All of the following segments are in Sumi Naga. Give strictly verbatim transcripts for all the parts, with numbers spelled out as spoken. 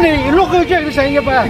Iloqo keghi sa yepa.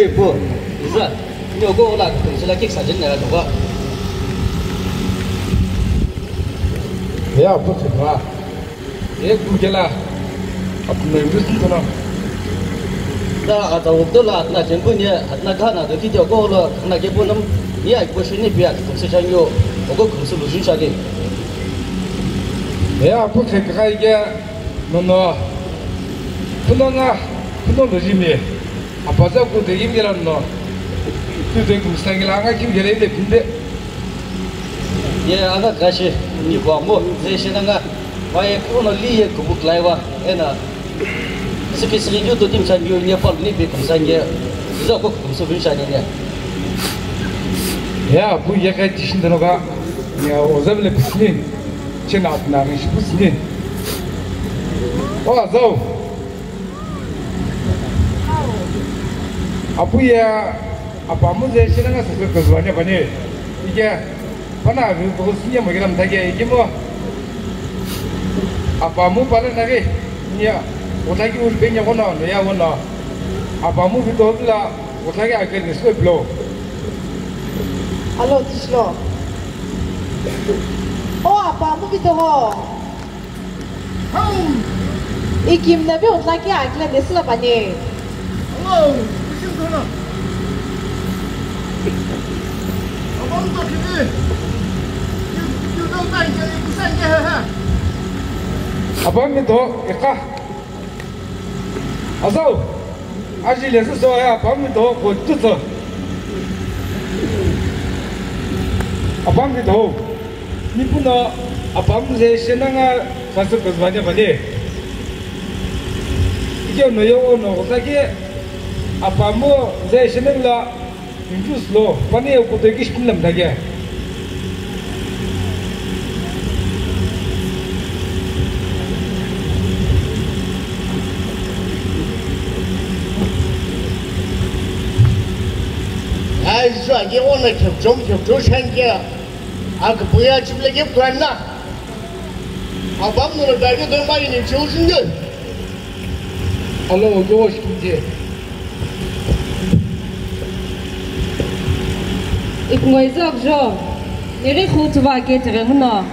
Ipu, iza, ni ogo ola kutungsi la kiksa jin nera toba. Ya, pu khidma. E kukela, apu na yusin tono. Da, ata wukto la, atna jembu ni, atna kana do kiti ogo ola, kana kepu nam, ni ai po shini pia, kutungsi chanyo, ogo kutungsi lujin shadi. Ya, pu khidma ike, nono, punanga, puno lujimi. Apaza ku de yim gela no. Tu de ku sangila anga kim gela inde pinde. Ye anga kashi ni ko mo ze shi nanga. Wa ye ko no li ye ku bu klai wa. Ena. Siki siki yu to tim san yu ne pal ni be ku sangye. Zo ko ku so bin shani ne. Ya bu ye ka tishin de no ga. Ya o zable bisni. Chena na ni shi bisni. O zo. Apu ye apamu ze shinanga sese kuzwanya bani. Ike, pana avi kuhu sinye mo gina mthage, ike mo. Apamu pala nage, nya, uthagi ulpe nya kono, no ya kono. Apamu vito la, uthagi ake niswe blo. Alo, tishlo. O, apamu vito ho. Ikimna bi utlaki akile nesila bani. Hello, kushim thono. Abang to kini. Yu, yu do tan ke, yu kusan ke ha ha. Abang ni do, eka. Azau. Aji lesu so ya, apam mi do ko tu so. Apam mi do. Ni puno apam ze shenanga sasu kozvane bale. Ikyo no yo no kotaki apam ze shenangla. Inju slo, pani ya kuto kish pinlam thakya. Ai, zwa ke ona khepchom, khepcho shan ke. Ak buya chiple ke plan na. Abam no da ke do ma ini chujin de. Alo, yo shkinde. Ikungoi zok jo, niri khutuva ke tere muno,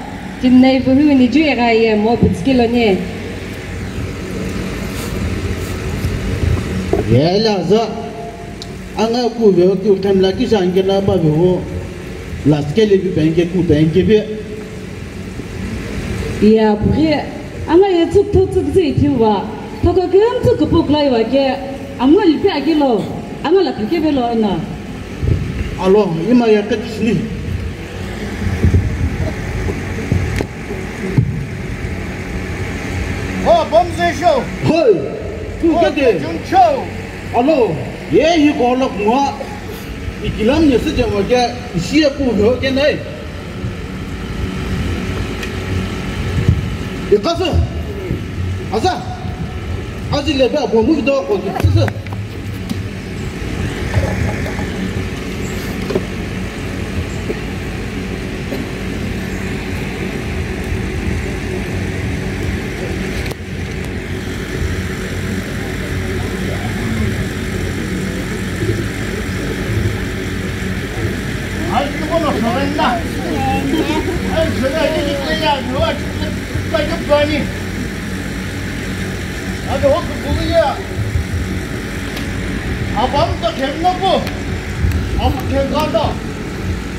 timnei vuhu ni ju era ye mo putskilo ne. Yela za, anga ku ve ki utem la ki jange na ba ve ho, las ke le bi benge ku benge be. Iya, pughi, anga ye tsuk thu tsuk zi ithiuva, thoko küm tsuk kupuk laiva ke, amno lipi akilo, anga la phike velo ena. Alo, ima ya kachini. Ho, bomze show. Hoi, tu kake. Jun show. Alo, ye hi kola kuma. Ikilam nyese jama kya, ishi ya pu ho ke nai. Ikasa. Asa. Aji lebe apo mu do ko kisa. Abam to khem no po. Am khem ka no.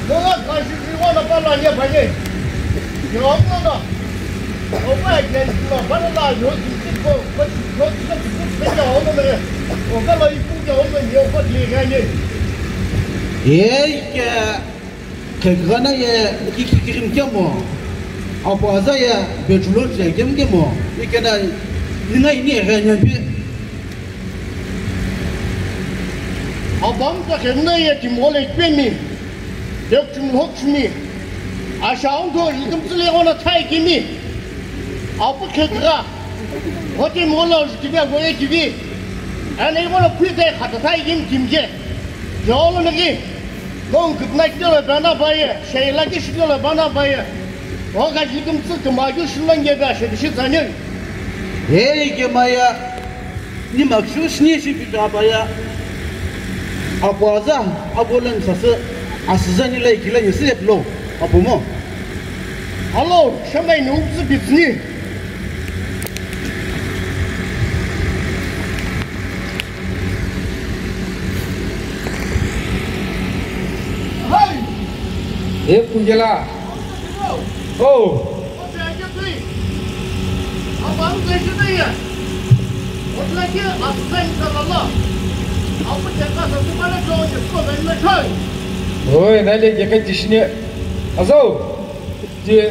No la ka shi shi wa na pa la ye ba ye. Yo no no. O pa ye shi ma pa la yo shi shi ko pa shi yo shi shi pe ya o no me. O ka la i pu ya o no yo pa ye ga ye. Ye ke. Khekigha na ye kikhikirim kemo, apo aza ye bachelor je kemkemo, ikena ninga ini egha nyampi. Abam ta khemna ye timole kpemi, dek chumlhok chumi, asha ongko jilkimtsile ona thai kimi, apu khekigha, hote mola jikibia goye kibi, ane imola kuite khata thai kim kimje, yolo nagi. Nong kutna kilo bana baye, sheila ki shilo bana baye. O ka jitum tsu kuma ju shilo nge ba she shi zanin. Hey ke maya, ni mak shu shni shi pi ka baya. Apo aza, apo lani sasü, asüzani la ikila nyesü epilo, apo mo. Alo, shamai nungpsü bitsini. Hai! E kungela. Oh! Oi, nale jeka jishine. Azau. Ti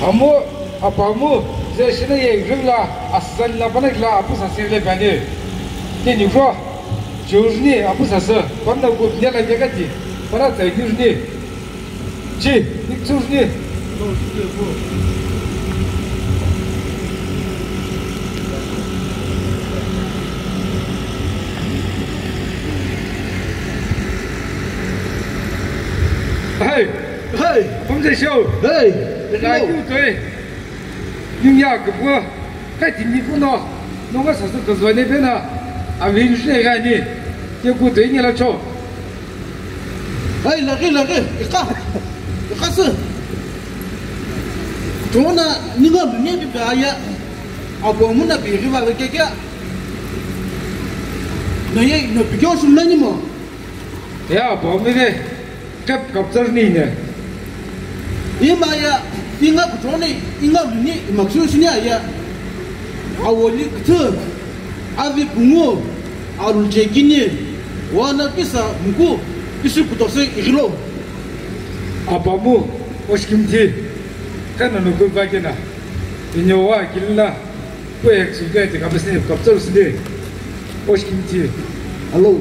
amu, apamu, je shine ye jumla, asani la bana la apu sasi le bani. Ti ni fo. Jurni apu sasa. Bana ku nyala jeka ti. Bana tsai jurni. Chi, pictures ni. Hey! Hey! Pamze show! Hey! Ina kiu toi. Niya kipua. Kati ni kuno. Nonga sasa kazwane bena. Avi ni shine gani. Ke ku toi ni la cho. Ai, laghi, laghi, ikha, ikha sü. Tona ninga luni bi ba ya. Apo muna bi riva ve keke. Na ye, no bi kyo sum nani mo. Ya, apo mi ve. Kap, kap sar ni ne. Ima ya, inga kutone, inga luni, imaksu sini ya. Awoli kutu. Avi pungu, arulchekini, wana pisa muku, ishi kutose igilo. Apamu, oshkimti, kana nuku bakena, inyowa kilila, kwe eksugete kabesine kaptol sinde, oshkimti. Hello.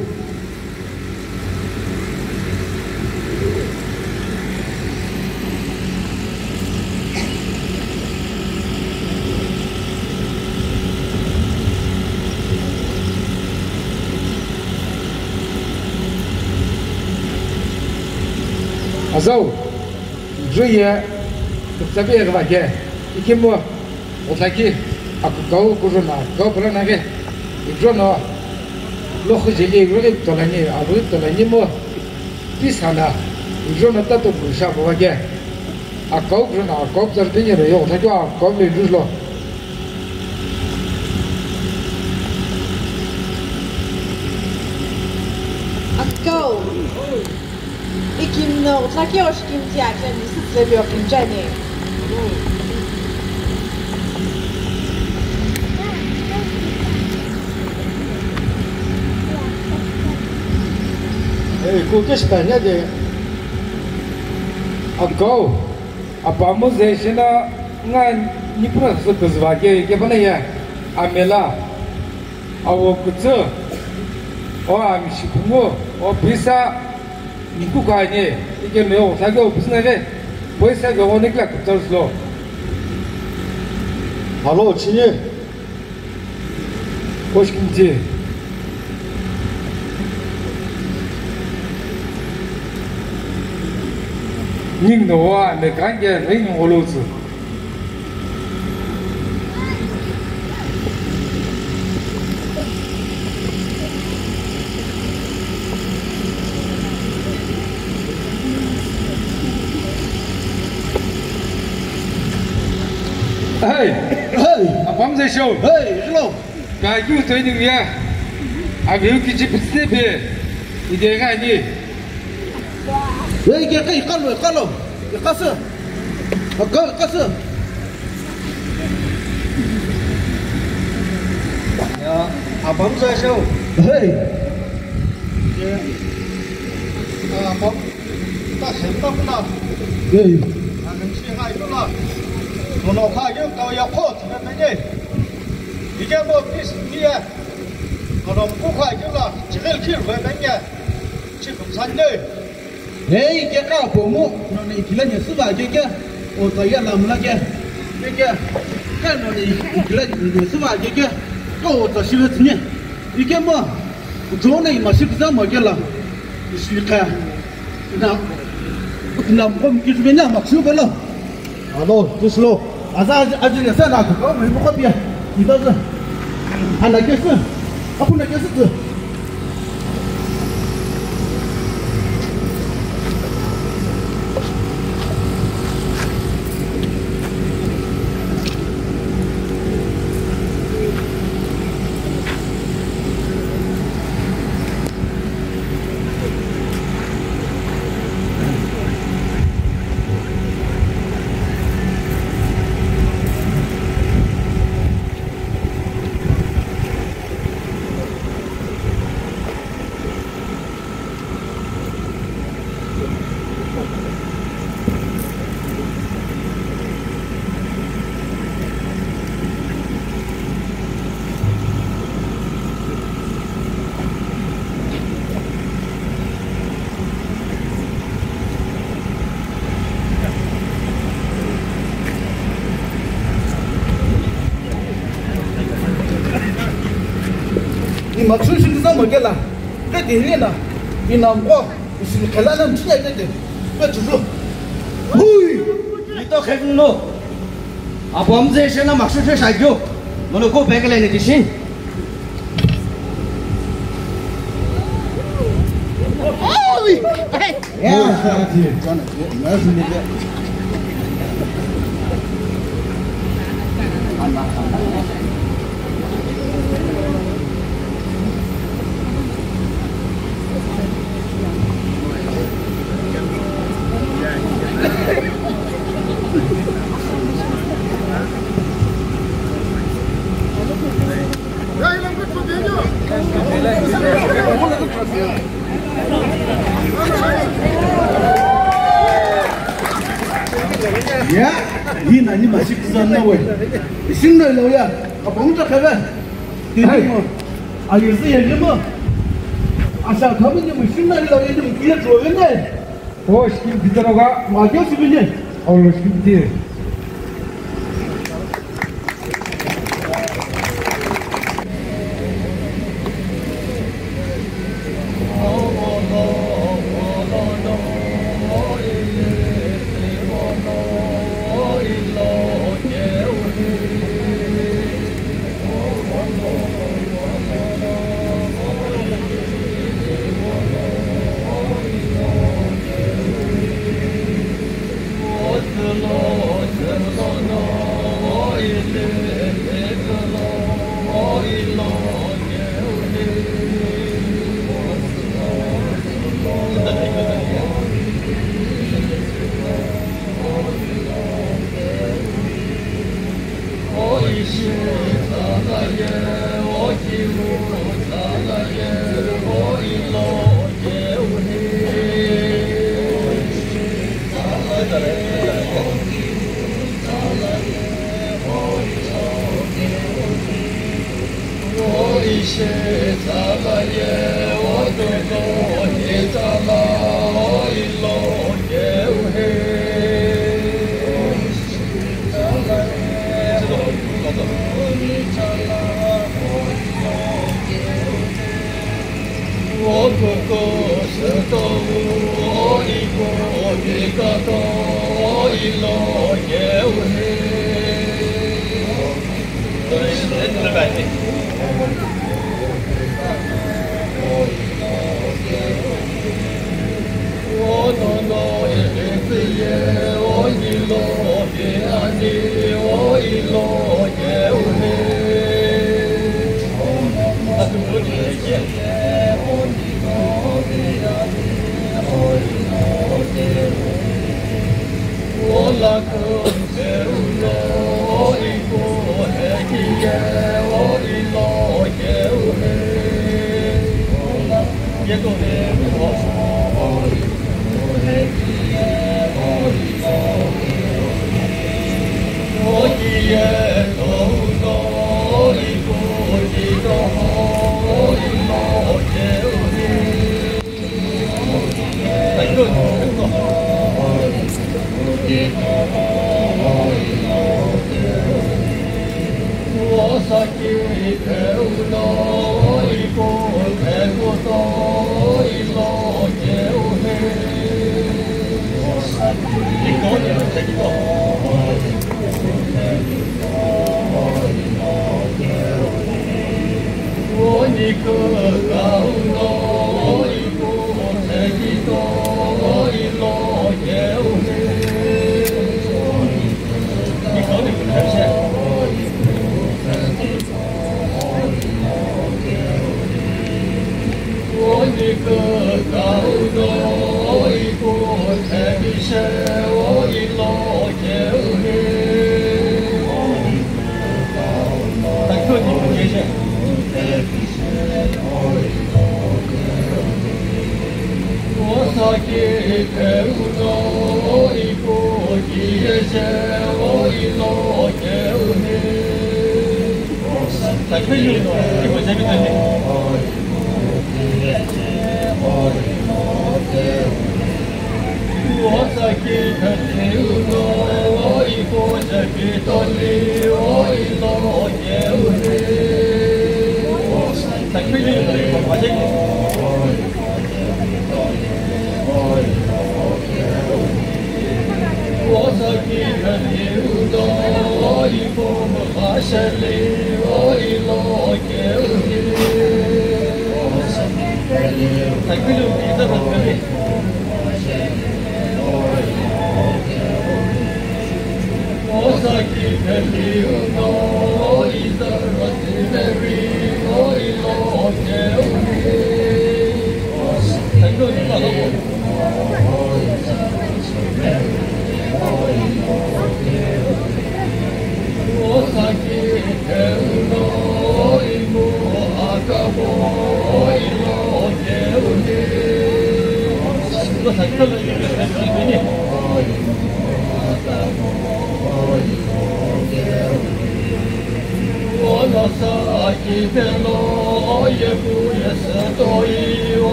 Azau, juye, tsabe ga ke, ikimo. Othaki, akukau kujo na, kau pula na ke. Ijo no, lo khujeli, ijo ke tolani, abu tolani mo. Pisana, ijo no tato kurisha bo ke. Akau kujo na, akau kujo tini ro yo, othaki akau le julo. Akau. Ikimno, othaki oshkimti akhe misüsü lebi okhimchani. Ei, ku keshipani de. Akau, apamu ze shina nga nipura sü kuzwa ke, ke bana ya. Amela. Awo kutsu, o amishipungu, o pisa, nkuku ani, ike me o thage o pisa nage, poisa ge o nikla kutsu lo. Alo, chini. Koshkinti. Ning no wa me kange ring olutsu. Hey! Hey! Apam ze show. Hey, hello. Ka kyu to ni ya. Abi ki chip step. Ide ga ni. Hey, ke kai kalo, kalo. Ikasü. Aka-, ikasü. Ya, apam za shau. Hey. Ye. Ah, apam. Ta sen ta pula. Hey. Akan si hai pula. Mono kha yo ka ya khot na ne. Ike mo pis ni ya. Mono ku kha yo la. Chigel khir ba ne. Chi kum san ne. Hei, ke ka pomu, noni ikila ni suba ke ke, o taya namla ke, ke ke, ke noni ikila ni suba ke ke, ka o ta shibe tini. Ike mo, drone ma shi biza mo ke la, shi ka, na, na mo ki be na ma shu belo. Alo, tu slow. Aza, aza, aza, aza, na ko, me ko pia. Ito sa. Ana ke sa. Apu na ke sa. Makshu shi kizamo kela, kete hilena, inamko, isimkhelana mchinya kete, pechuju. Hui! Ito khevino. Apo amze shena makshu she shagyo. Mono ko pekele ne kishin. Oi! Ya, yina ni mashik zan na we. Isin no lo ya. Kapong ta khabe. Tini mo. Ayi si ya mo. Asa khabe ni mo isin no lo ya ni mo kiya tro ne. O, shikimtiro ga. Magyo shibine. O, shikimti.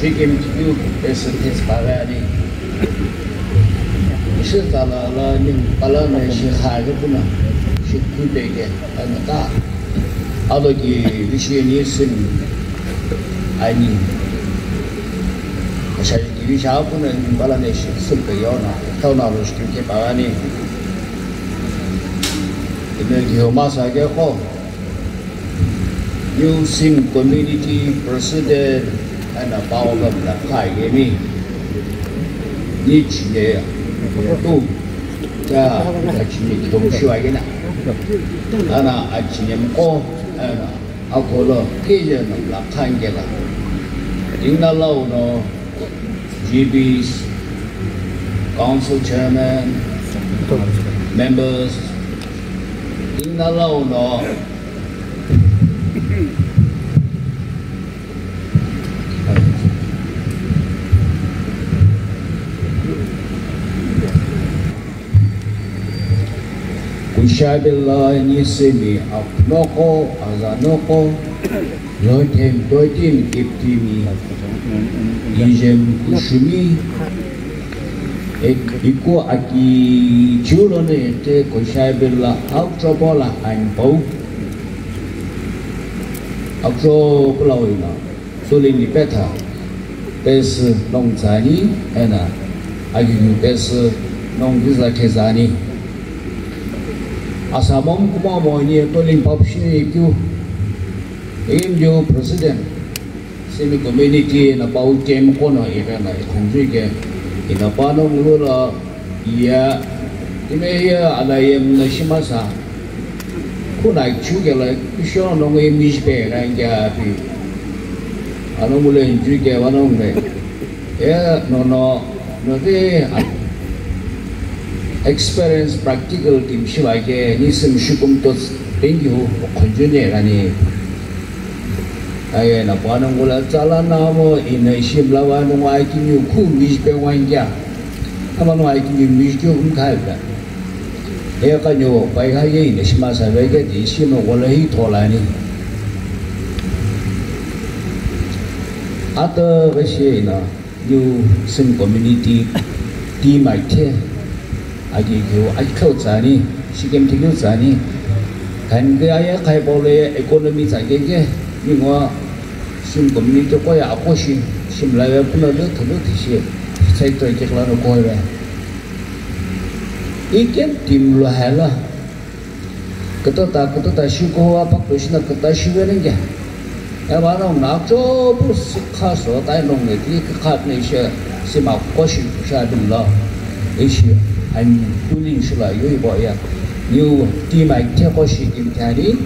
Shikimthiu pesü thespaghi ani. Ishi tsala la ning pala na ishi khaghi puna shikhu peke ani ta. Ado ki vishi ni sim ani. Asha ki vishi puna ning pala na ishi sim pe yona. Thauna lo shikimthi paghi ani. Ime ki homa sa ke ko. New Sim Community President ena Paolo Mlakha yemi. Niche ye tu ta kachini kidomushiwa yena. Ana achini mko ena akolo kije na Mlakha ngela. Ingna launo G Bs, Council Chairman, Members, ingna launo Kushabela nisemi aphunoko, azanoko, lothem totim kiptimi, ijem kushumi, ek-, iku aki chulono ete Kushabela aukchopola anpau. Aukchopola wina. Tolini petha pesü nongu tsüani, ena agigu pesü nongu kiza khezani. Asamom kumamo ni tolini papushi keu, M D O President, Simi Community na pau kem kono ena ikhonjui ke, ina pano ngulula Iya, ime iya alayem na shimasa. Kuna chukela isho no ngi mish pe na ngia pi. Ano mule njuke wano nge. Ya, no, no, no de, ah, experience practical team shiwa ke, ni sim shukum to thank you, khonjune rani. Aye na pano ngula tsala namo ina shimla wano ngai kini khu mish pe wangya. Ama no ai kini miss keu kumkhai pita. Eqa nyo pai ha ye ina shima sa veke di shima wala hi tholani. Ata ga she ina New Sim Community team ai the. Agi keu ai keu tsani, shikem the keu tsani. Kan ke aye khai bole economy tsage ke, ni ngwa Sim Community ko ya ako shi, shimla ya puna lo thulu thishi, sector ke kala no ko ya. Ikem team lo hala. Kutota, kutota shi ko wa pak to shina kuta shi we nge. Ya ba no na cho bu sikha so tai no nge ti kha ne she sima ko shi sha dum lo. Ishi an tunin shila yo bo ya. New team ai the ko shi kim tani.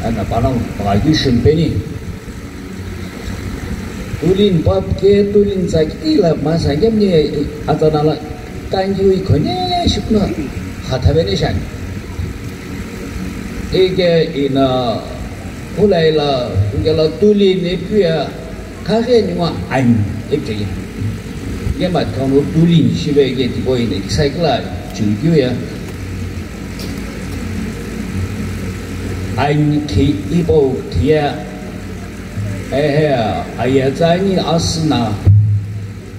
Ana pa no pa gi shim peni. Tulin pap ke tulin tsaki la masa kemni atsana la kangiu ikhone shipno khathavene shani. Ike ina kulai la, ike la tulin ne puya Khaghi ningu ani ipi chekeu. Ye mathi khau no tulin shive ke tipau ina cycle chulukeu ye. Ani khi ipau thiye. Ehe, ayetsa ani asüna.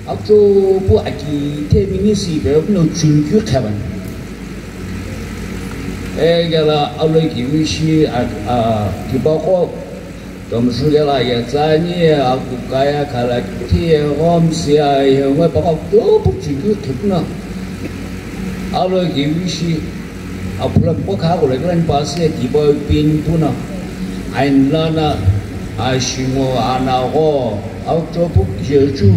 Achopu aki themini si pe no chulukeu khavan. Ekela alo kivishi a, a, kipaqo. Tomshu kela yetsani, akukaya khala kithi, ghomsi, ayengwe paka kutopu chikeu khipuna. Alo kivishi, aphula mpo kha kula kela nipasi, kipa pin puna. Ainlana, ashingo, anago, achopu jechu.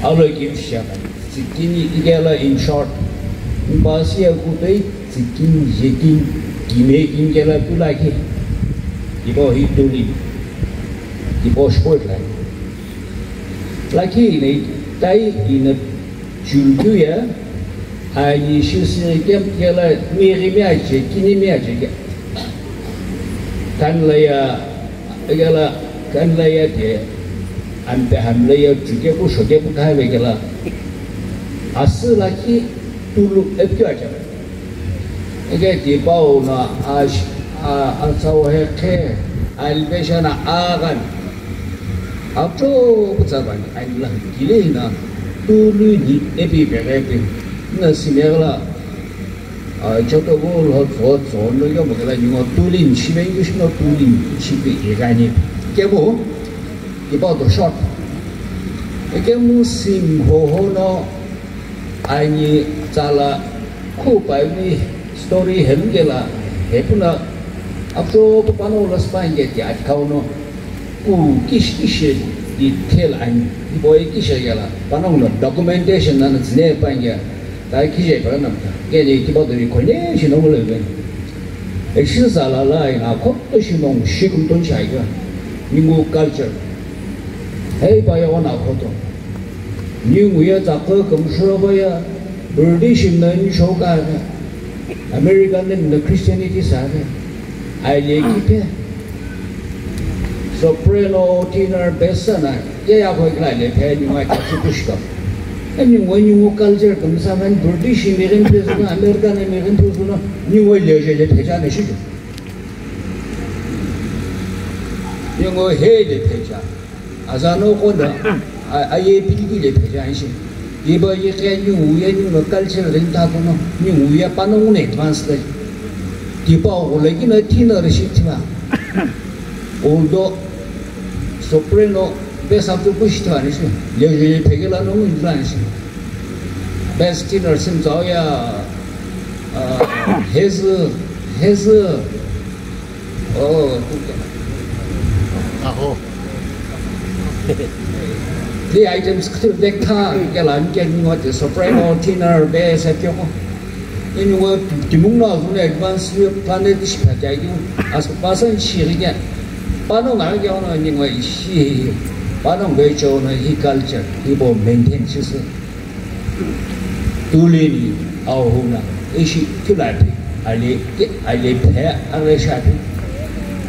Alo kivishi, tsikini ikela in short. Nipasi akupei. Tsikin, jekin, kime kin kela tu lakhi. Tipau hi tuli. Tipau sport la. Lakhi ina tai ina chulukeu ye. Ani shisi kem kela miri mi ache, kini mi ache ke. Kan la ya, kela kan la ya te. Ampe hamle ya chuke ku shoke ku khai ve kela. Asü lakhi tulu epikeu ache. Ike tipau no ash-, a-, atsau he khe, alipeshana aghan. Achopu tsavan, aila kile na, tulu ni epi perepe. Na simegla, a, choto go lo tso tso no yo mogela ni ngo tulin, shive English no tulin, shive igani. Kebo, tipau to short. Ike mu sim ho ho no, Ani tsala khu paini story hemgela hepuna achopu pano lo spangeti atkauno ku kish kish detail ani ibo kish gela pano no documentation na zine pangya ta kije para namta gene kiba do ko ne shino ngule ben exi sala la ina ko shino shikum ton chaiga ningu culture hei pa ya ona koto Ninguye tsakü kümsülo paya, British mna nisho kaghi, American mna Christianity saghi, aile kiphe, soprano, tenor, bass na, ye ya khoi kla le phe ningu acha chu pushka. Ani ngo ningu culture kümsa van British mi rin phe suna, American mi rin phe suna, ningu le je le phe ja ne shi. Ningu he le phe ja. Azano kono, a, aye piliki le pheja anshi. Iba ye khe ni uye ni no culture ring ta kono, ni uye pano un advance le. Tipa o le kina tina re shi tima. Although soprano, bass up to push to anshi. Le, le, le phegela no un anshi. Bass tenor sim zao ya, uh, his, his, Oh, aho. The items kthir dekha kela ni keng ngo te soprano, tenor, bass at yoko. Ini ngo timung no zune advance yo planet ish pa jai yo. As pasan shiri ke. Pano nga ke ono ni ngo ishi. Pano ngo cho no hi culture, hi bo maintain shi se. Tulini, ahuna, ishi, tulati, ali, ali, phe, ale, shati.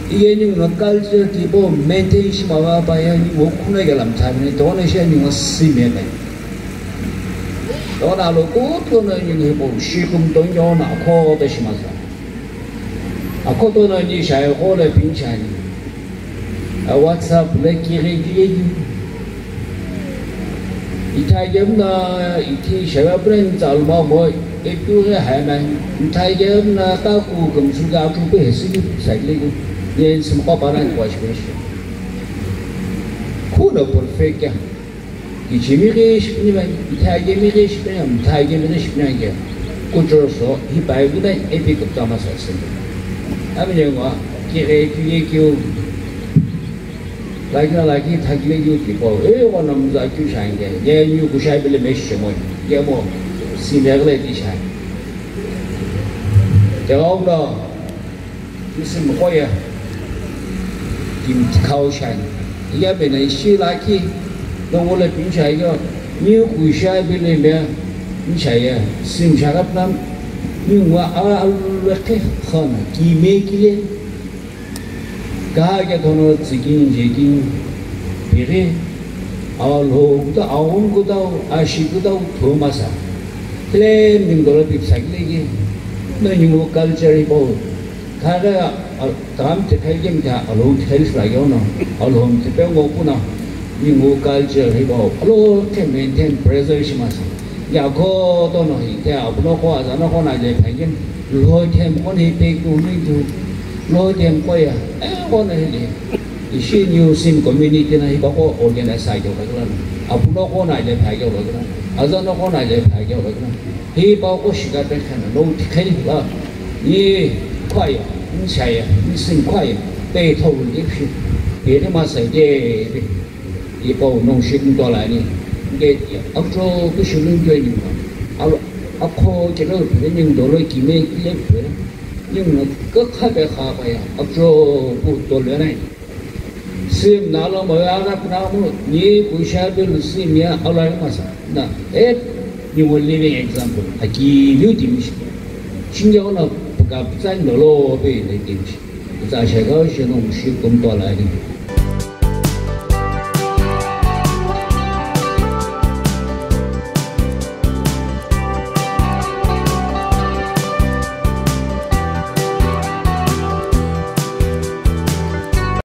Iye ni no culture tipo maintain shi ma ba ba ya ni wo kuna ya lam ta ni to na shi ni wo si me me. To na lo ko to na ni ni bo shi kum to yo na ko de shi ma sa. A ko to na ni sha ko le pin sha ni. A WhatsApp le kiri kiri. Ithai kemna ithi sheva pren tsalma mo ekure haimai. Ithai kemna kaku kemsu ka ku pe hesi saikle ku. Yen simpa para ni kwa shi. Kuna perfect ya. Kichimi ghi shipni mai, ithai kemi ghi shipni mai, ithai kemi ghi shipni mai ke. Kuchor so, hi pai ghi mai, epi kupta ma sa sin. Ami ne ngwa, ki ghe ki ye ki u. Lagi na lagi thagi le ki u ki po. E wa nam za ki u shan ke. Ye ni ku shai bile me shi mo. Ye mo, si le ghle ki shai. Te wa u na. Isim koya. Kim khau shai. Iya bena ishi laki. Nongole pincha yo. Ni kuisha bile me. Nchaya. Sim sharat nam. Ni wa a alwe ke khana. Ki me kile. Ka ke thono tsikin jekin. Iri, Alhou kuta, Aghungu kuta, Ashi kuta, Thumasa. Claim ning dolo pip sakile ki, no ningu culture hipau. Kare, kam te kai kem ta, Alhou te kai sura yono, Alhou te pe ngo kuna, ningu culture hipau. Alo te maintain preserve shimasa. Ya ko to no hi te, apuno ko, azano ko na le phagen, lo them ko ni pe ku ni tu, lo them ko ya, e ko na hi le. Ishi New Sim community na hipa ko organize ai kyo kakla. Apuno ko na le phai kyo kakla. Azano ko na le phai kyo kakla. Hipa ko shika pe khana no tikhai la. Ni khwaya, ni chaya, ni sin khwaya. Pe tho ni phi. Pe ni ma sai de. Ipa no shi kun to la ni. Nge akro ku shi lun to ni ma. Alo akho ke lo pe ni ndo lo ki me ki le pe. Ni no ka kha pe kha pa ya. Akro ku to le nai. Sim nalo mo ya ga na mo ni ku sha be lu sim ya ala ma sa. Na e ni mo living example. Aki lu di mi shi. Shin ya na ka psa ni lo be le di mi shi. Za sha ga shi no shi kum to la ni.